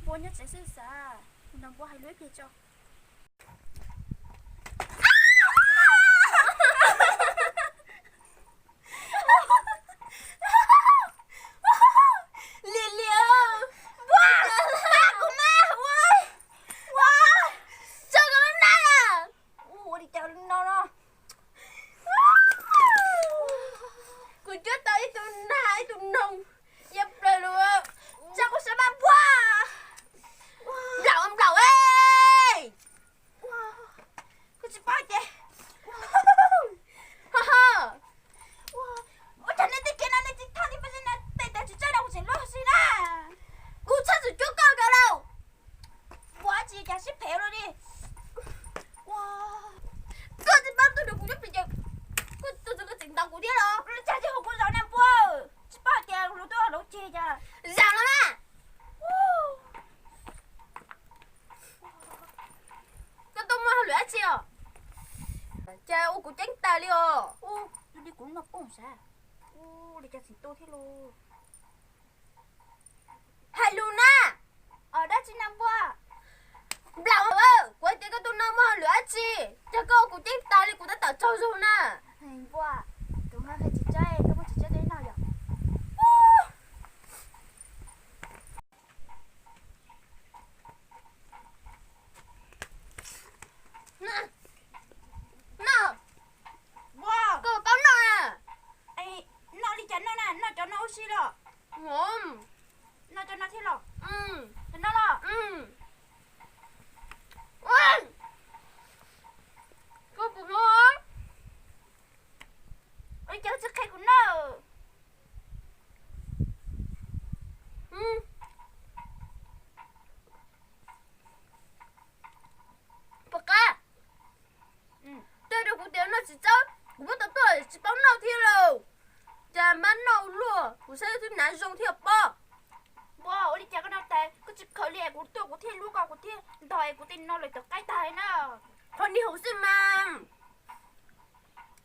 Npua nyob tsev xwb xav, kuv nrog Npua hais lus ib pliag tso. Liam, Liam, Npua, pab kuv mas, ua, ua, tso kuv lub nab. Ua li cas no no. Kuv cuab tau ib tug nag ib tug noog, ya plaws lawm, tsa kuv sawv mas Npua. Nplaum nplaum e. Kuv tsis paub ces, ho ho, ua cas nej tej kev no nej tsis thov li, pab nej tej tes tsis tsaib no kuv tseem luag si na. Kuv txhob txwm cuab koj ntawd lauj. Ua tsis cas sib phem luaj li. Koj tsis paub tuaj nrog kuv cuab plis ces koj tuaj txog koj tseem ntaus kuv thiab los? Cas tsis hu kuv zaum na Npua, tsis paub tias luag tuaj luag ceg cas. Zaum los mas. Koj tuaj muaj hauj lwm dab tsi os? Cas ua kuv ceeb tas li os. Ua li kuv noj pooj sav. Ua li cas tseem tuaj thiab lauj? Hais lus na. Dab tsi na Npua? Nplaum, kuv hais tias koj tuaj no muaj hauj lwm dab tsi, cas koj ua kuv ceeb tas li, kuv tab tom tsaug zog na. Npua, tus nqaij tsis tsaib, koj muab tsis tsaib tej no yom. Noj, koj paub noj na. Noj li cas noj na, noj cov no ua si los? Noj cov no thiab los? Cov no los? Koj puas noj? Ua li cas koj tsis qhia kuv noj? Puas qab? Twb rau kuv tias noj txiv txawb, kuv muab tau tuaj tsis paub noj thiab lauj. Cas mab noj ua luaj, kuv saib twb hnav zoo thiab pob. Npua, ua li cas koj noj tas koj tsis khaws li es kuv tuaj kuv thiaj luab koj kuv thiaj ntog es kuv tej no lawm tawm qaib tag na. Qhov niag hauv xwb mas.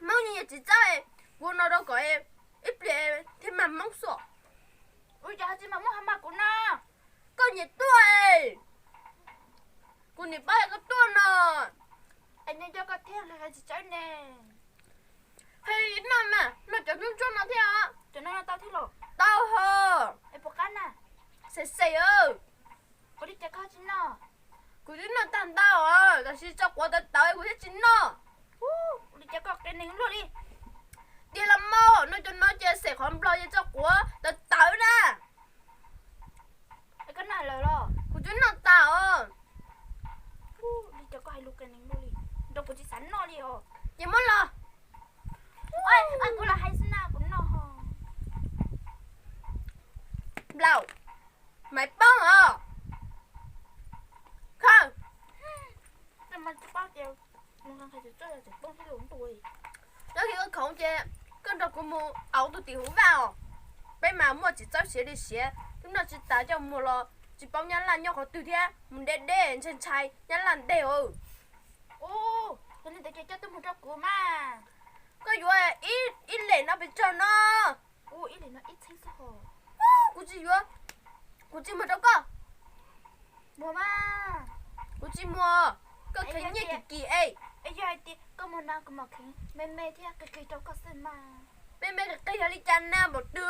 Hmoob nyias nyias txiv txawb, kuv no rau kom ib pliag thiaj mag Hmoob xwb. Ua li cas ho tsis mag Hmoob ho mag kuv no? Koj nyiam tuaj, kuv nim paub koj tuaj no. Es nyob coj koj thiab li tsis tsaib ne. Hais noj mas, noj cov ntsuab ntsuab no thiab os. Cov no noj tau thiab los? Tau ho. Es puas qab na? Xes xes. Ua li cas koj tsis noj? Kuv twb noj tag ntau os, tab sis tso quav tawv tawv kuv thiaj tsis noj. Ua li cas koj qias neeg luaj li. Tiag los mas, noj cov no ces xes qhov nplog ces tso quav tawv tawv na. Es koj noj lawm los? Kuv twb noj tas os. Ua li cas koj hais lus qias neeg luaj li, nrog kuv tsis xav noj li os. Ces muab los. Kuv los hais xwb na, kuv noj ho. Nplaum, Maiv Poob os. Khaws. Nyob kiag koj khoov ces koj nrog kuv mus auv tus tim huv vaj os. Peb mas muaj txiv txawb siav li siav, twb noj tsis tas coj mus los tsis paub Nyab Laj nyob qhov twg thiab, mus deb deb ntshai ntshai Nyab Laj nteg os. Ua, yog li ntawd ces coj tuaj mus rau kuv mas. Koj yuav ib lem no pes tsawg no? Ua, ib lem no ib txheeb xwb hos. Kuv tsis yuav, kuv tsis muag rau koj. Muag mas. Kuv tsis muag, koj kheev nyiaj kim kim es. Es yog hais tias koj muag no kuv mam kheev me me thiab qig qig rau koj xwb mas. Me me qig qig yog li cas na npaum twg?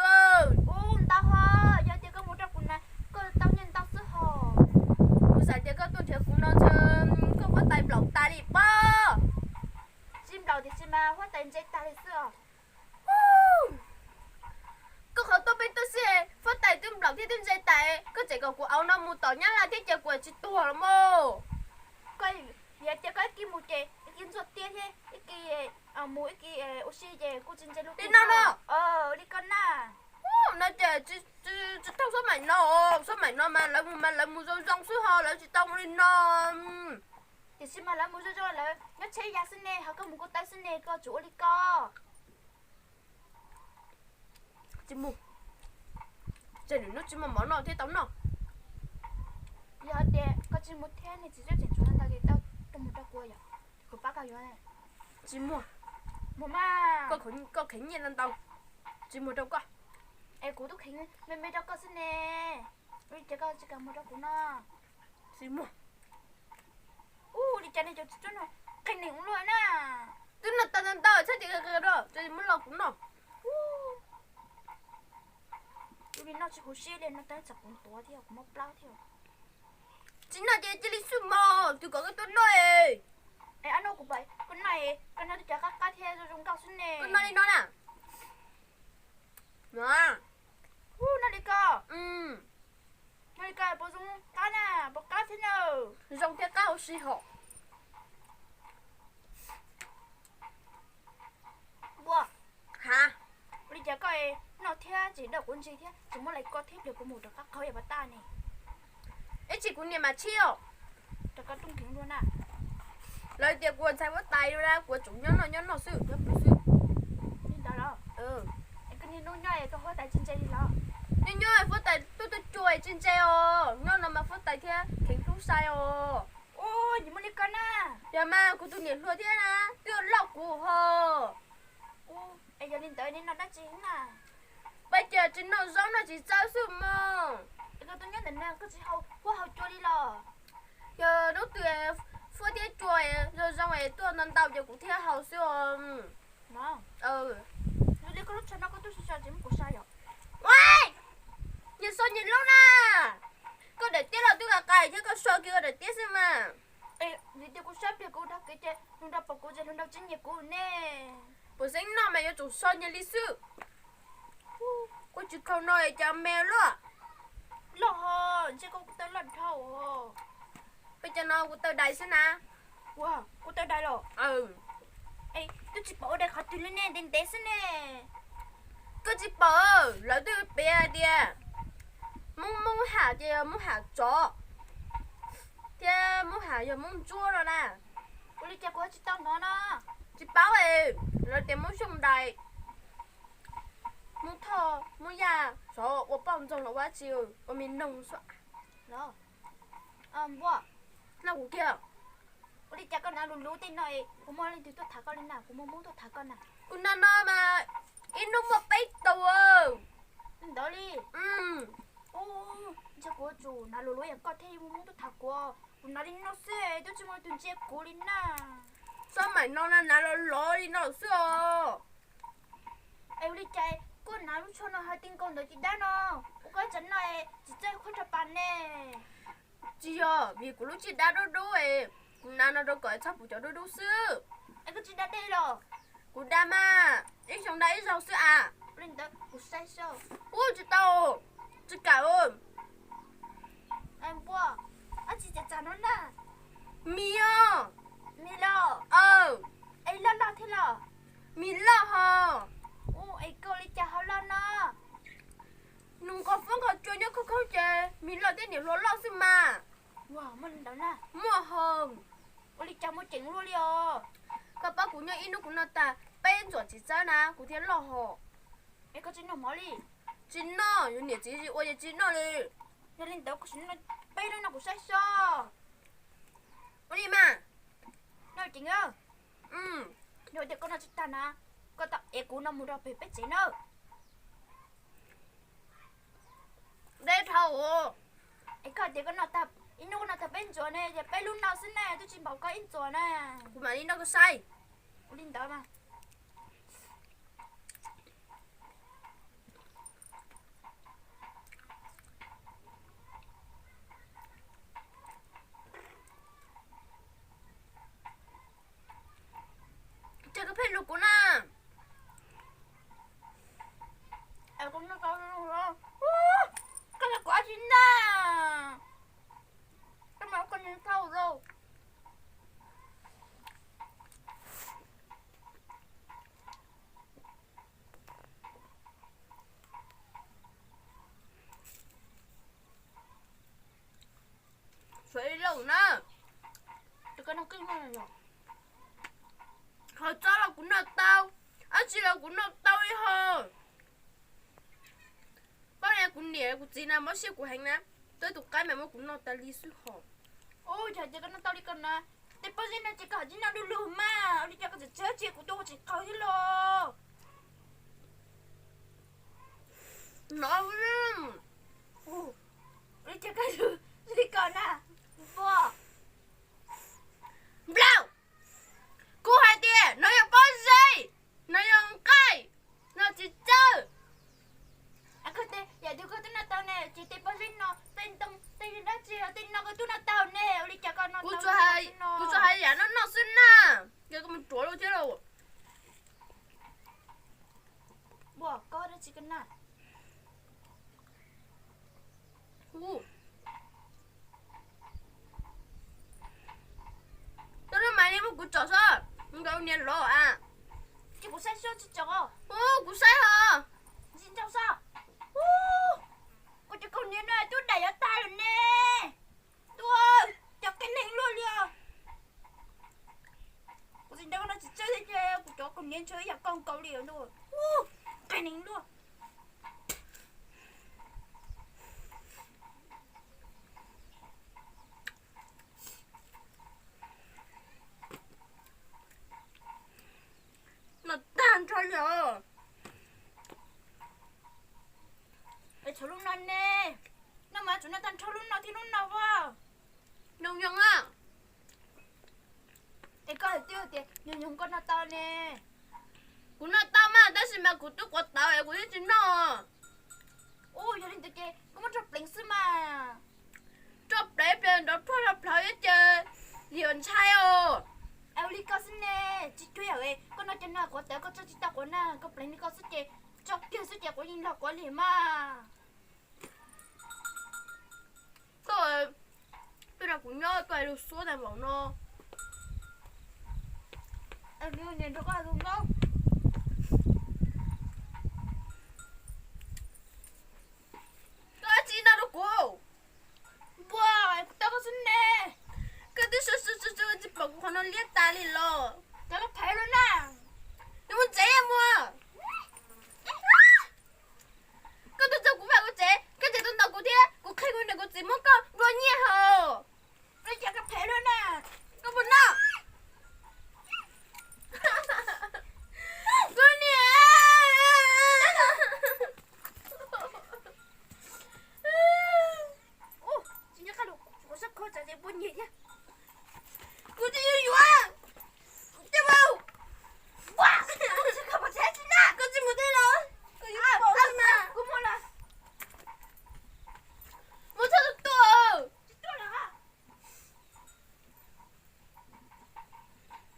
Ua ntau hos, yog tias koj muag rau kuv na, koj tau nyiaj ntau xwb hos. Kuv xav tias koj tuaj nrhiav kuv no ntshe koj huab tais nplaum tas li pob. Tsis nplaum tiam sis mas huab tais ntse tas li xwb os. Koj qhov tuaj peb tuaj xwb, huab tais twb nplaum thiab twb ntse tas, koj tseem kom kuv auv no mus tom Nyab Laj thiab ces kuv tsis tuag los mas. Koj, yog tias koj ib kis mus ces ib kis ntxuaj tiab thiab ib kis mus ib kis ua si ces kuj tsis ntse lub li no no. Li koj na. No ces tsis tau xab maim no, xab maim no mas lawv mus mas lawv mus zoo zoo xwb ho lawv tsis tau mus li no. Tiam sis mas lawv mus zoo zoo lawv nyob tsheb ya xwb ne, ho koj mus ko taw xwb ne, koj tsuas ua li ko. Tsis mus, tsam lwm hnub tsis muaj mov noj thiab tau noj. Yog tias koj tsis mus thiab niag txiv tseem tshuav ntau ces tau rau mus rau kuv yom, kuv pab koj yuav. Tsis muag, mus mas. Koj kheev nyiaj ntau ntau, tsis muag rau koj. Es kuv twb kheev me me rau koj xwb ne. Ua li cas koj tsis kam muag rau kuv noj? Tsis muag. Ua li cas nej cov tsis txawj noj qe neeg ua luaj na. Twb noj tag ntau ntau txhob tias qe qe rau, tsis muab los kuv noj. Ua li noj tsis huv si li, noj tag tsam kuv tuav thiab kuv mob plab thiab. Tsis noj ces cia li xwb mog, twb kom koj tuaj noj es. Es ab noj kuv pais koj noj es, koj noj twb cov qab qab thiab zoo zoo nkauj xwb ne. Koj noj li no na. Noj li ko. Noj li ko puas zoo qab na, puas qab thiab na? Zoo thiab qab huv si hos. Npua, ha, ua li cas koj noj thiab tsis dawj kuv ntsis thiab tsis muab lais ko thiab pliag kuv mus rov qab qhov yam pas taj ne? Ib tsam kuv niam mas chib os. Rov qab rooj kheev dua na. Lawv tias kuv ua ntxhais huab tais dua na, kuv tsuas nyob noj nyob noj xwb, nyob pw xwb. Li ntawd los? Es koj niag hnub nyob es koj huab tais tsis ntse li los? Nyob nyob huab tais tuaj tuaj cua tsis ntse os, nyob no mas huab tais thiab kheev hlub sai os. Ua, yus muaj li ko na. Yog mas kuv tus niam hluas thiab na, twb loj kuv ho. Es yog li ntawd nej noj dab tsi na? Peb ces tsis noj zaub noj tsis txawb xwb mog. Es koj tuaj nyob ntawm no koj tsis haus huab haus cua li los? Yog hnub twg huab thiab cua zoo zoo es tuaj ntau ntau ces kuv thiaj haus xwb os. Yog li koj lub tsho no koj tuaj so tsis muab kuv so yom? Ua, nyias so nyias lub na. Koj daim tiab los twb qais qais thiab koj so kiag koj daim tiab xwb mas. Vim tias kuv saib pliag kuv dhau kev ces luag nrog pom kuv ces luag nrog tsis nyiam kuv ne. Puas xeeb noj mas yuav tsum so nyias li xwb. Kuv tsis khaus no es cas me luaj. Loj ho, ntshe koj kuv taw loj dhau. Peb cov no kuv taw dais xwb na. Ua, kuv taw dais los? Twb tsis pom ua dais qhov twg li ne, ntev ntev xwb ne. Koj tsis pom, lawv twb piav hais tias Hmoob, Hmoob Ham ces yog Hmoob Ham tsov thiab Hmoob Ham yog Hmoob Ntsuab no na. Ua li cas kuv tsis tau hnov no? Tsis paub es, lawv tias Hmoob Xyooj Dais, Hmoob Thoj, Hmoob Yaj, xyov ua poj ntxoog los ua dab tsi, ua me noog xwb. Npua, noj kuv kiag. Ua li cas koj hnav luv luv tej no es kuv muaj leej twg tuaj tham koj li na, kuv muaj Hmoob tuaj tham koj na? Kuv hnav no mas ib hnub muaj peb tus. Li ntawd li? Ntshe kuv yuav tsum hnav luv luv yam koj thiaj muaj Hmoob tuaj tham kuv. Kuv hnav li no xwb twb tsis muaj leej twg ntsia kuv li na. Xab maim no na hnav los lov li no xwb os. Es ua li cas koj hnav lub tsho no hais ti nkaus ntawd cig dab no? Ua koj tsam no tsis txawj khuab rau pas ne. Tsis yog vim kuv lub cig dab dub dub es, kuv hnav no rau kom txhob pum cov dub dub xwb. Es koj tsis da dej los? Kuv da mas, ib xyoo da ib zaug xwb as. Ua li ntawd kuv saib saib. Ub, tsis tau, tsis kam. Npua, dab tsi txawv txawv no na? Mis os. Mis los? Es loj loj thiab los? Mis loj ho. Ub, es koj ua li cas ho loj no? Nws nqos fab nqos tsua nyob khoob khoob ces mis loj thiab niam hluas loj xwb mas. Muaj li ntawd na? Muaj ho. Ua li cas muaj ceem luaj li os? Koj paub kuv nyob ib hnub kuv noj tag peb ntxuam txiv txawb na kuv thiaj loj ho. Es koj tsis noj mov li? Tsis noj, yus niam txiv tsis ua ces tsis noj li. Yog li ntawd kuv sim noj peb lub no kuv saib so. Ua li mas. Noj ceev. Yog tias koj noj tsis tag na, koj tau ev kuv no mus rau pem peb tsev na. Deb dhau. Es koj tias koj noj tag, ib hnub koj noj tag peb ntxuam ne, ces peb lub no xwb ne, twb tsis npaum koj ib ntxuam na. Kuv mam li noj koj saib. Ua li ntawd mas. Ces koj pheej lus kuv na. Koj los kuv ab tsi na. Koj mas koj nws thauj lauj. Suav ib lauj na. Ho txob los kuv noj tau, dab tsi los kuv noj tau li ho. Pab kuv niam kuv txiv na mob siab kuv heev na, twb tus qaib mas muab kuv noj tas li xwb hos. Ub, yog tias koj noj tau li ko na, tej pob zeb no ces koj haj tsis noj du lug mas, ua li cas koj tseem tseg tsis kuv tuaj ua tseem qaug thiab los. Nov, ua Tsis ka na. Hu. Tau lub mas li muab kuv tsom xwb, nkawd niam los a. Ces kuv saib xyuas tsis tsom. Hu, kuv saib hos. Ntsis ntsaug xwb. Hu, kuv cov kaus hniav no twb dam yuav tag lawm ne. Ntuj, cov qig neeg luaj li os. Kuv tsis nco koj no tsis txawj thiab ces kuv cov kaus hniav ntshe yam koj nkaus li os ntuj. Hu, qig neeg luaj. Noj tag nrho li os. Es tshuav lub no ne. Noj mas tsum noj tag nrho lub no thiab lub no as. Nyoos nyoos a. Es koj hais twb tias nyoos nyoos koj noj tau ne. Kuv noj tau mas tab sis mas kuv twb quav tawv es kuv thiaj tsis noj. Ub, yog li ntawd ces koj muab roj pleev xwb mas. Roj pleev pliag nrov rhuaj rau plhaws thiab ces yus ntshai os. Ua li koj xwb ne, tsis cuag yam koj noj cov no quav tawv koj tso tsis tau quav na, koj pleev li koj xwb ces tso kiag xwb ces quav yeej los quav li mas. Koj, koj nrog kuv nyob koj hais lus suab tag npaum no. Niam nrog koj hais lus npaum.